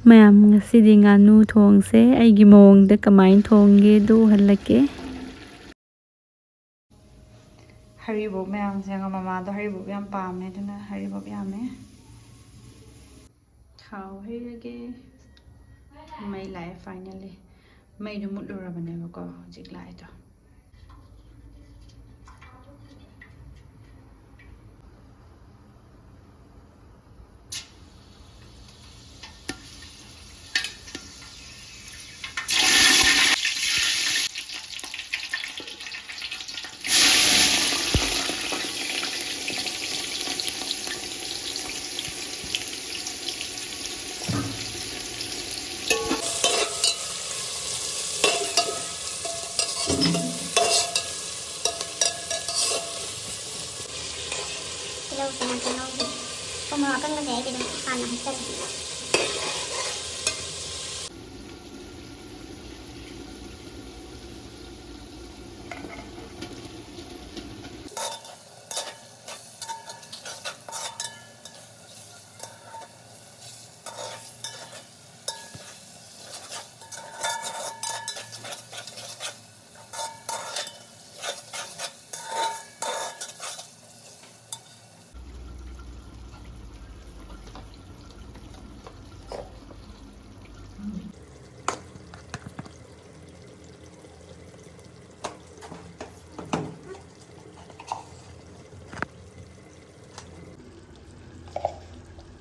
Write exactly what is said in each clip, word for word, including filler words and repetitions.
ꯃꯌꯥꯝ, ꯉꯁꯤꯗꯤ ꯉꯥꯅꯨ ꯊꯣꯡꯁꯦ꯫ ꯑꯩꯒꯤ ꯃꯑꯣꯡꯗ ꯀꯃꯥꯏꯅ ꯊꯣꯡꯒꯦꯗꯣ ꯎꯍꯜꯂꯛꯀꯦ꯫ ꯍꯔꯤꯕꯣꯞ ꯃꯌꯥꯝꯁꯦ, ꯃꯃꯥꯗꯣ ꯍꯔꯤꯕꯣꯞ ꯌꯥꯝ ꯄꯥꯝꯃꯦ, ꯑꯗꯨꯅ ꯍꯔꯤꯕꯣꯞ ꯌꯥꯝꯃꯦ꯫ ꯊꯥꯎ ꯍꯩꯔꯒꯦ꯫ ꯃꯩ ꯂꯥꯛꯑꯦ finally꯫ ꯃꯩꯗꯣ ꯃꯨꯠꯂꯨꯔꯕꯅꯦꯕꯀꯣ, ꯍꯧꯖꯤꯛ ꯂꯥꯛꯑꯦꯗꯣ꯫ ꯇꯤꯜꯍꯧꯁꯦ ꯉꯥꯛꯇꯪ ꯉꯧꯒꯦ꯫ ꯎ ꯃꯣꯔꯣꯛ ꯑꯀꯪꯕꯁꯦ ꯑꯩꯗꯤ ꯑꯗꯨꯝ ꯍꯥꯟꯅ ꯍꯥꯞꯆꯜꯂꯦ꯫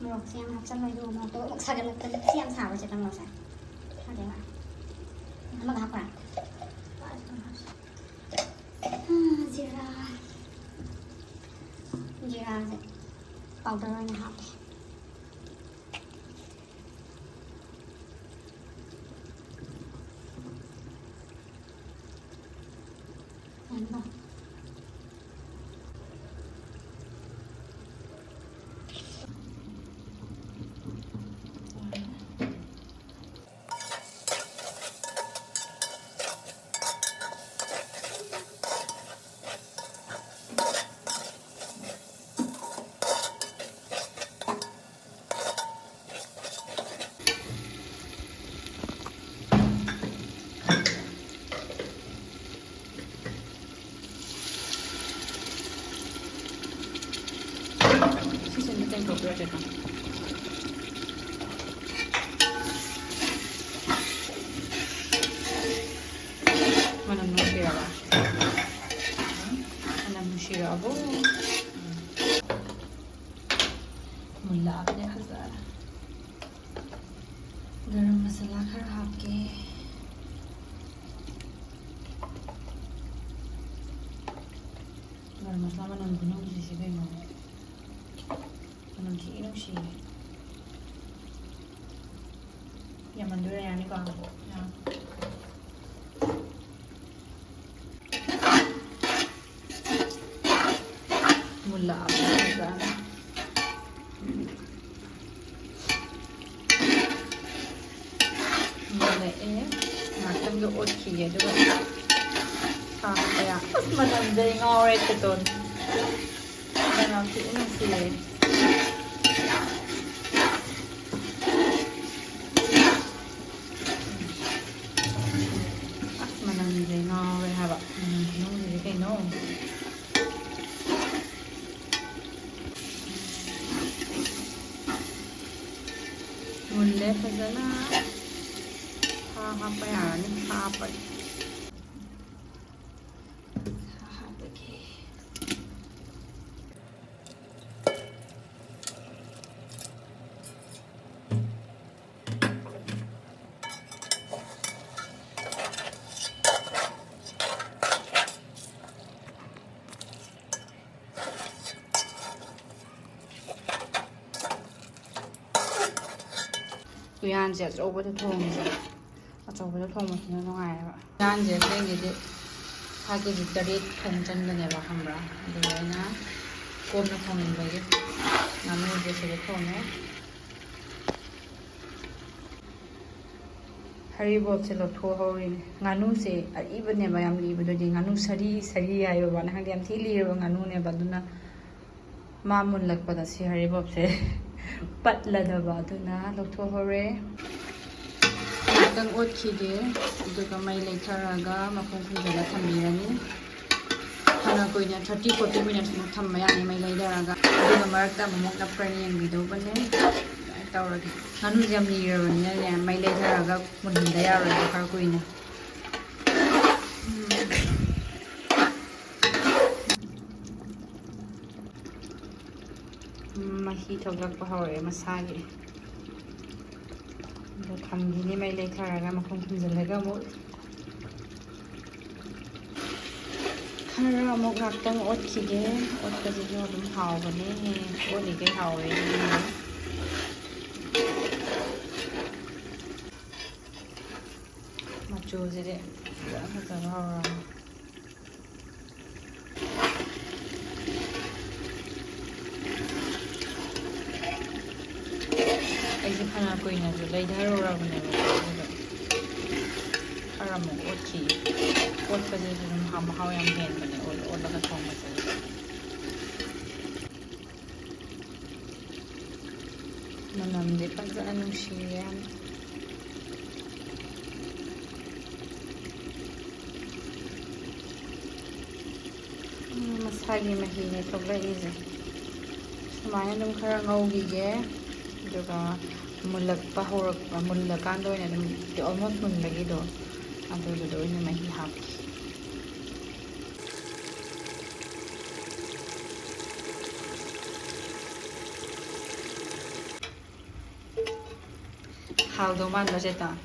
ꯃꯣꯔꯣꯛꯁꯦ ꯌꯥꯝ ꯍꯥꯞꯆꯜꯂꯣꯏ, ꯑꯗꯨꯒ ꯃꯣꯔꯣꯛꯇꯣ ꯑꯃꯨꯛ ꯁꯥꯒꯠꯂꯛꯄꯗ ꯁꯤ ꯌꯥꯝ ꯁꯥꯕꯁꯦ ꯇꯝꯃꯣꯁꯦ꯫ ꯈꯪꯗꯦꯕ꯫ ꯑꯃꯒ ꯍꯥꯞꯄ꯭ꯔꯥ? ꯖꯤꯔꯥ꯫ ꯖꯤꯔꯥꯁꯦ powder ꯑꯣꯏꯅ ꯍꯥꯞꯄꯦ꯫ ꯃꯨꯜꯂꯛꯑꯕꯅꯦ ꯐꯖꯅ꯫ ꯒꯔꯝ ꯃꯁꯥꯂꯥ ꯈꯔ ꯍꯥꯞꯀꯦ꯫ ꯒꯔꯝ ꯃꯁꯥꯂꯥ ꯃꯅꯝ ꯈꯨꯅꯨꯡꯁꯤꯁꯤ ꯀꯩꯅꯣ꯫ ꯃꯅꯝ ꯊꯤ ꯅꯨꯡꯁꯤꯌꯦ꯫ ꯌꯥꯝꯃꯟꯗꯣꯏꯔꯥ? ꯌꯥꯅꯤꯀꯣ? ꯌꯥ꯫ ꯃꯨꯜꯂꯛꯑꯕꯅꯤ ꯐꯖꯅ꯫ ꯃꯨꯜꯂꯛꯑꯦ꯫ ꯉꯥꯛꯇꯪꯗ ꯑꯣꯠꯈꯤꯒꯦ, ꯑꯗꯨꯒ ꯍꯥꯞꯄ ꯌꯥ-, ꯑꯁ, ꯃꯅꯝꯗꯩ ꯉꯥꯎꯔꯦ ꯈꯨꯇꯣꯟ꯫ ꯃꯅꯝ ꯊꯤ ꯅꯨꯡꯁꯤꯌꯦ꯫ ꯑꯁ, ꯃꯅꯝꯁꯦ ꯉꯥꯎꯔꯦ ꯍꯥꯏꯕ꯫ ꯃꯅꯝ ꯈꯨꯅꯨꯡꯁꯤꯗꯤ ꯀꯩꯅꯣ? ꯃꯨꯜꯂꯦ ꯐꯖꯅ꯫ ꯁꯥ ꯍꯥꯞꯄ ꯌꯥꯔꯅꯤ꯫ ꯁꯥ ꯍꯥꯞꯄꯒꯦ꯫ ꯁꯥ ꯍꯥꯞꯄꯒꯦ꯫ ꯎꯌꯥꯟꯁꯦ ꯑꯆꯧꯕꯗ ꯊꯣꯡꯉꯦ꯫ ꯑꯆꯧꯕꯗ ꯊꯣꯡꯕꯁꯤꯅ ꯅꯨꯡꯉꯥꯏꯌꯦꯕ꯫ ꯎꯌꯥꯟꯁꯦ ꯑꯁꯦꯡꯒꯤꯗꯤ ꯐꯥꯏꯚ ꯀꯦ ꯖꯤ ꯇꯔꯦꯠ ꯊꯣꯡ ꯆꯟꯕꯅꯦꯕ, ꯈꯪꯕ꯭ꯔꯥ? ꯑꯗꯨꯗ ꯑꯩꯅ ꯀꯣꯝꯅ ꯊꯣꯡꯅꯤꯡꯕꯒꯤ ꯉꯥꯅꯨꯁꯦ ꯁꯤꯗ ꯊꯣꯡꯉꯦ꯫ ꯍꯔꯤꯕꯣꯞꯁꯦ ꯂꯧꯊꯣꯛꯍꯧꯔꯤꯅꯦ꯫ ꯉꯥꯅꯨꯁꯦ ꯑꯔꯤꯕꯅꯦꯕ, ꯌꯥꯝ ꯂꯤꯕꯗꯨꯗꯤ ꯉꯥꯅꯨ ꯁꯔꯤ, ꯁꯔꯤ ꯍꯥꯏꯕ ꯋꯥꯅꯤ, ꯈꯪꯗꯦ, ꯌꯥꯝ ꯊꯤ ꯂꯤꯔꯕ ꯉꯥꯅꯨꯅꯦꯕ꯫ ꯑꯗꯨꯅ ꯃꯥ ꯃꯨꯜꯂꯛꯄꯗ ꯁꯤ ꯍꯔꯤꯕꯣꯞꯁꯦ ꯄꯠꯂꯗꯕ, ꯑꯗꯨꯅ ꯂꯧꯊꯣꯛꯍꯧꯔꯦ꯫ ꯉꯥꯛꯇꯪ ꯑꯣꯠꯈꯤꯒꯦ, ꯑꯗꯨꯒ ꯃꯩ ꯂꯩꯊꯔꯒ ꯃꯈꯨꯝ ꯈꯨꯝꯖꯤꯜꯂ ꯊꯝꯕꯤꯔꯅꯤ꯫ ꯐꯅ ꯀꯨꯏꯅ, ꯊꯥꯔꯇꯤ ꯐꯣꯔꯇꯤ ꯃꯤꯅꯠꯁꯃꯨꯛ ꯊꯝꯕ ꯌꯥꯅꯤ ꯃꯩ ꯂꯩꯊꯔꯒ꯫ ꯑꯗꯨꯒ ꯃꯔꯛꯇ ꯑꯃꯨꯛꯃꯨꯛ ꯅꯞꯄ꯭ꯔꯅ ꯌꯦꯡꯕꯤꯗꯧꯕꯅꯦ꯫ ꯑꯗꯨꯃꯥꯏꯅ ꯇꯧꯔꯒꯦ꯫ ꯉꯥꯅꯨꯁꯦ ꯌꯥꯝ ꯂꯤꯔꯕꯅꯤꯅꯅꯦ, ꯃꯩ ꯂꯩꯊꯔꯒ ꯃꯨꯟꯍꯟꯗ ꯌꯥꯔꯣꯏꯕ ꯈꯔ ꯀꯨꯏꯅ꯫ ꯎꯝ꯫ ꯃꯍꯤ ꯊꯣꯛꯂꯛꯄ ꯍꯧꯔꯛꯑꯦ ꯃꯁꯥꯒꯤ꯫ ꯑꯗꯣ ꯊꯝꯈꯤꯅꯤ ꯃꯩ ꯂꯩꯊꯔꯒ, ꯃꯈꯨꯝ ꯈꯨꯝꯖꯤꯜꯂꯒ ꯑꯃꯨꯛ꯫ ꯈꯔ ꯑꯃꯨꯛ ꯉꯥꯛꯇꯪ ꯑꯣꯠꯈꯤꯒꯦ꯫ ꯑꯣꯠꯄꯁꯤꯁꯨ ꯑꯗꯨꯝ ꯍꯥꯎꯕꯅꯦ, ꯑꯣꯠꯂꯤꯈꯩ ꯍꯥꯎꯋꯦ꯫ ꯃꯆꯨꯁꯤꯗꯤ ꯐꯖ ꯐꯖꯕ ꯍꯧꯔꯅꯤ꯫ ꯑꯩꯁꯦ ꯐꯅ ꯀꯨꯏꯅꯁꯨ ꯂꯩꯊꯔꯨꯔꯕꯅꯦꯕ, ꯑꯗꯨꯒ ꯈꯔ ꯑꯃꯨꯛ ꯑꯣꯠꯈꯤ꯫ ꯑꯣꯠꯄꯁꯤꯁꯨ ꯑꯗꯨꯝ ꯍꯥ-, ꯃꯍꯥꯎ ꯌꯥꯝ ꯍꯦꯟꯕꯅꯦ, ꯑꯣꯠ-, ꯑꯣꯠꯂꯒ ꯊꯣꯡꯕꯁꯦ꯫ ꯃꯅꯝꯗꯤ ꯐꯖꯅ ꯅꯨꯡꯁꯤꯌꯦ ꯌꯥꯝ꯫ ꯎꯝ, ꯃꯁꯥꯒꯤ ꯃꯍꯤꯅꯦ ꯊꯣꯛꯂꯛꯏꯁꯦ꯫ ꯁꯨꯃꯥꯏꯅ ꯑꯗꯨꯝ ꯈꯔ ꯉꯧꯈꯤꯒꯦ, ꯑꯗꯨꯒ ꯃꯨꯜꯂꯛꯄ ꯍꯧꯔꯛꯄ, ꯃꯨꯜꯂꯀꯥꯟꯗ ꯑꯣꯏꯅ ꯑꯗꯨꯝ almost ꯃꯨꯟꯕꯒꯤꯗꯣ, ꯑꯗꯨꯗꯨꯗ ꯑꯣꯏꯅ ꯃꯍꯤ ꯍꯥꯞꯀꯦ꯫ ꯍꯥꯎꯗꯧ ꯃꯥꯟꯕ꯭ꯔꯣ, ꯆꯦꯇꯣꯟ?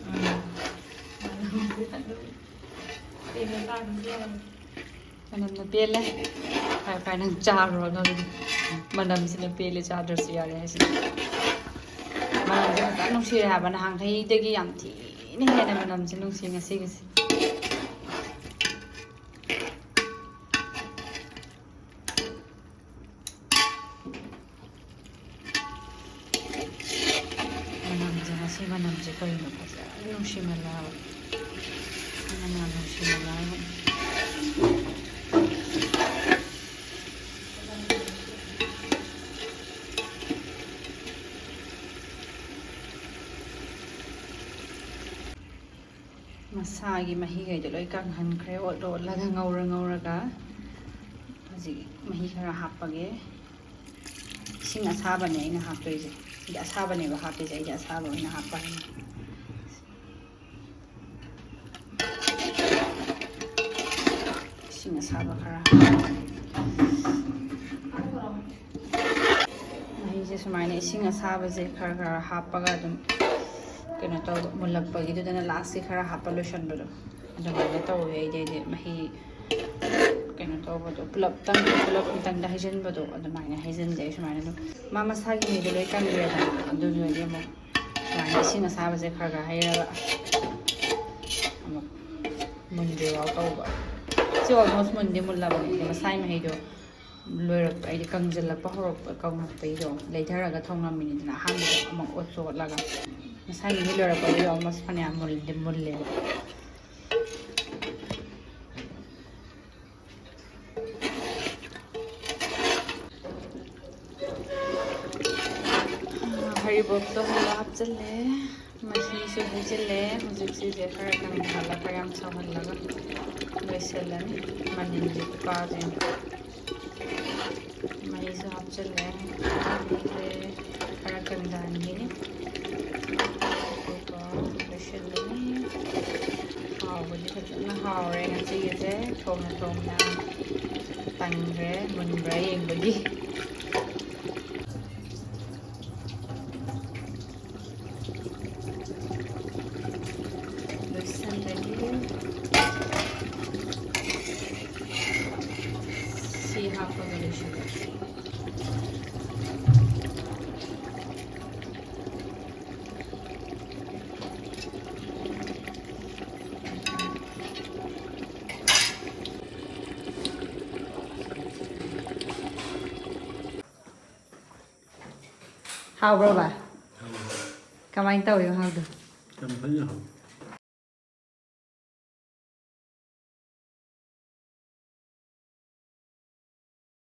ꯎꯝ꯫ ꯃꯅꯝꯅ ꯄꯦꯜꯂꯦ꯫ ꯐꯔꯦ, ꯐꯔꯦ, ꯅꯪ ꯆꯥꯔꯨꯔꯣ ꯑꯗꯨꯗꯤ꯫ ꯃꯅꯝꯁꯤꯅ ꯄꯦꯜꯂꯦ, ꯆꯥꯗ꯭ꯔꯁꯨ ꯌꯥꯔꯦ ꯍꯥꯏꯁꯤꯅꯤ꯫ ꯃꯅꯝꯁꯦ ꯐꯖꯅ ꯅꯨꯡꯁꯤꯔꯦ ꯍꯥꯏꯕ, ꯅꯍꯥꯟꯈꯩꯗꯒꯤ ꯌꯥꯝ ꯊꯤꯅ ꯍꯦꯟꯅ ꯃꯅꯝꯁꯦ ꯅꯨꯡꯁꯤ ꯉꯁꯤꯒꯤꯁꯦ꯫ ꯃꯅꯝꯁꯦ, ꯉꯁꯤ ꯃꯅꯝꯁꯦ ꯀꯔꯤꯅꯣ ꯐꯖꯅ ꯅꯨꯡꯁꯤꯃꯜꯂꯦ ꯍꯥꯏꯕ꯫ ꯃꯅꯝ ꯌꯥꯝ ꯅꯨꯡꯁꯤꯃꯜꯂꯦ ꯍꯥꯏꯕ꯫ ꯃꯁꯥꯒꯤ ꯃꯍꯤꯈꯩꯗꯣ ꯂꯣꯏ ꯀꯪꯍꯟꯈ꯭ꯔꯦ, ꯑꯣꯠꯂ ꯑꯣꯠꯂꯒ, ꯉꯧꯔ ꯉꯧꯔꯒ꯫ ꯍꯧꯖꯤꯛ ꯃꯍꯤ ꯈꯔ ꯍꯥꯞꯄꯒꯦ꯫ ꯏꯁꯤꯡ ꯑꯁꯥꯕꯅꯦ ꯑꯩꯅ ꯍꯥꯞꯇꯣꯏꯁꯦ꯫ ꯑꯩꯗꯤ ꯑꯁꯥꯕꯅꯦꯕ ꯍꯥꯞꯇꯣꯏꯁꯦ, ꯑꯩꯗꯤ ꯑꯁꯥꯕ ꯑꯣꯏꯅ ꯍꯥꯞꯄꯅꯤ꯫ ꯏꯁꯤꯡ ꯑꯁꯥꯕ ꯈꯔ ꯍꯥꯞꯄꯒꯦ꯫ ꯁꯨꯃꯥꯏꯅ ꯏꯁꯤꯡ ꯑꯁꯥꯕꯁꯦ ꯈꯔ ꯈꯔ ꯍꯥꯞꯄꯒ ꯑꯗꯨꯝ ꯀꯩꯅꯣ ꯇꯧꯕ, ꯃꯨꯜꯂꯛꯄꯒꯤꯗꯨꯗꯅ ꯂꯥꯁꯀꯤ ꯈꯔ ꯍꯥꯞꯄ ꯂꯣꯏꯁꯟꯕꯗꯣ, ꯑꯗꯨꯃꯥꯏꯅ ꯇꯧꯋꯦ ꯑꯩꯗꯤ꯫ ꯑꯩꯗꯤ ꯃꯍꯤ ꯀꯩꯅꯣ ꯇꯧꯕꯗꯣ, ꯄꯨꯂꯞꯇꯪ, ꯄꯨꯂꯞ ꯑꯝꯇꯪꯗ ꯍꯩꯖꯤꯟꯕꯗꯣ ꯑꯗꯨꯃꯥꯏꯅ ꯍꯩꯖꯤꯟꯗꯦ꯫ ꯑꯩ ꯁꯨꯃꯥꯏꯅ ꯑꯗꯨꯝ ꯃꯥ ꯃꯁꯥꯒꯤ ꯃꯍꯤꯗꯣ ꯂꯣꯏ ꯀꯪꯈ꯭ꯔꯦꯗꯅ, ꯑꯗꯨꯗꯨꯒꯤ ꯑꯃꯨꯛ ꯁꯨꯃꯥꯏꯅ ꯏꯁꯤꯡ ꯑꯁꯥꯕꯁꯦ ꯈꯔ ꯈꯔ ꯍꯩꯔꯒ ꯑꯃꯨꯛ ꯃꯨꯟꯗ꯭ꯔꯤꯐꯥꯎ ꯇꯧꯕ꯫ ꯁꯤ almost ꯃꯨꯟꯗꯤ ꯃꯨꯜꯂꯕꯅꯦ, ꯑꯗꯣ ꯃꯁꯥꯒꯤ ꯃꯍꯤꯗꯣ ꯂꯣꯏꯔꯛꯄ, ꯍꯥꯏꯗꯤ ꯀꯪꯁꯤꯜꯂꯛꯄ ꯍꯧꯔꯛꯄ, ꯀꯪꯉꯛꯄꯩꯗꯣ ꯂꯩꯊꯔꯒ ꯊꯣꯡꯉꯝꯃꯤꯅꯤꯗꯅ, ꯑꯍꯥꯟꯕꯗ ꯑꯃꯨꯛ ꯑꯣꯠꯁꯨ ꯑꯣꯠꯂꯒ ꯃꯁꯥꯒꯤ ꯃꯍꯤ ꯂꯣꯏꯔꯛꯄꯗꯨꯗ almost ꯐꯅꯌꯥꯝ ꯃꯨꯜꯗꯤ ꯃꯨꯜꯂꯦꯕ꯫ ꯍꯔꯤꯕꯣꯞꯇꯣ ꯍꯜꯂ ꯍꯥꯞꯆꯤꯜꯂꯦ, ꯃꯍꯤꯁꯨ ꯍꯩꯖꯤꯜꯂꯦ꯫ ꯍꯧꯖꯤꯛꯁꯤꯁꯦ ꯈꯔ ꯀꯪꯊꯍꯜꯂꯒ, ꯈꯔ ꯌꯥꯝ ꯁꯧꯍꯜꯂꯒ ꯂꯣꯏꯁꯤꯜꯂꯅꯤ꯫ ꯃꯅꯤꯟꯁꯦ ꯈꯨꯀꯥꯁꯦ ꯌꯦꯡꯉꯣ꯫ ꯃꯍꯤꯁꯨ ꯍꯥꯞꯆꯤꯜꯂꯦ꯫ ꯃꯍꯤꯁꯦ ꯈꯔ ꯀꯪꯊꯍꯟꯈꯤꯅꯤ꯫ ꯑꯗꯨꯒ ꯂꯣꯏꯁꯤꯜꯂꯅꯤ꯫ ꯍꯥꯎꯕꯗꯤ ꯐꯖꯅ ꯍꯥꯎꯔꯦ ꯉꯁꯤꯒꯤꯁꯦ꯫ ꯊꯣꯡꯅ ꯊꯣꯡꯅ ꯇꯪꯈ꯭ꯔꯦ ꯃꯨꯟꯕ꯭ꯔꯥ ꯌꯦꯡꯕꯒꯤ꯫ ꯂꯣꯏꯁꯤꯜꯂꯒꯦ꯫ ꯁꯤ ꯍꯥꯞꯄꯒ ꯂꯣꯏꯁꯤꯜꯂꯒꯦ꯫ ꯍꯥꯎꯕ꯭ꯔꯣ ꯚꯥꯏ? ꯀꯃꯥꯏꯅ ꯇꯧꯋꯤ ꯃꯍꯥꯎꯗꯣ? ꯌꯥꯝ ꯐꯖꯅ ꯍꯥꯎꯋꯤ꯫